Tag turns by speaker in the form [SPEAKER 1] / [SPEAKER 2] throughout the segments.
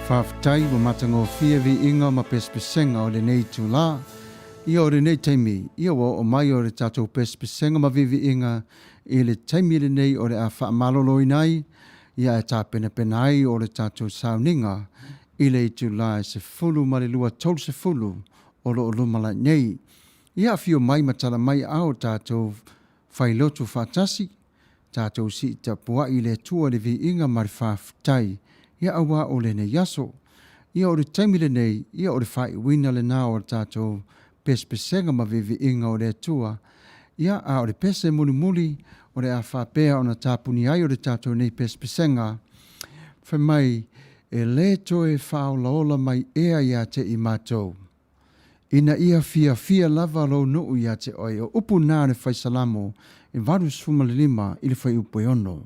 [SPEAKER 1] Faafetai ua matagofie viiga ma pesepesega o lenei itulā. Ia o lenei taimi, ia ua oo mai o le tatou pesepesega ma viiviiga i le taimi lenei o le a faamaloloina ai, ia ae tapenapena ai o le tatou sauniga i le itulā e 12:30 o lo o luma lai nei. Ia afio mai ma tala mai aao tatou failotu faatasi, tatou sii tapuai i le Atua i le viiga ma le faafetai, ia auā o lenei aso. Ia o le taimi lenei, ia o le faaiuina lena o le tatou pesepesega ma viiviiga o le Atua. Ia, a o le pese mulimuli o le a faapea ona tapuni ai o le tatou nei pesepesega, fai mai, E lē toe faaolaola mai ea ia te i matou, ina ia fiafia lava lou nuu ia te oe. O upu na a le Fai Salamo e 85 i le fuaiupu e 6.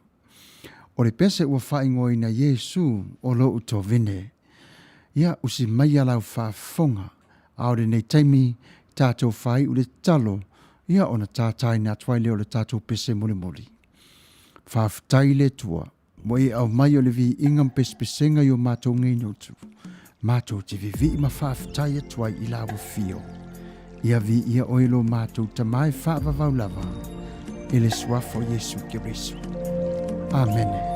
[SPEAKER 1] O le pese ua faaigoaina Iesu o lou tovine. Ia usi maia lau faafofoga, a o lenei taimi tatou faaiu le tatalo, ia ona tataina atu ai lea o le tatou pese mulimuli. Faafetai i le Atua ua e aumai o le viiga ma pesepesega i o matou nei gutu. Matou te vivii ma faafetai atu ai i lau afio. Ia viia oe lo matou Tama e faavavau lava i le suafa o Iesu Keriso. Amene.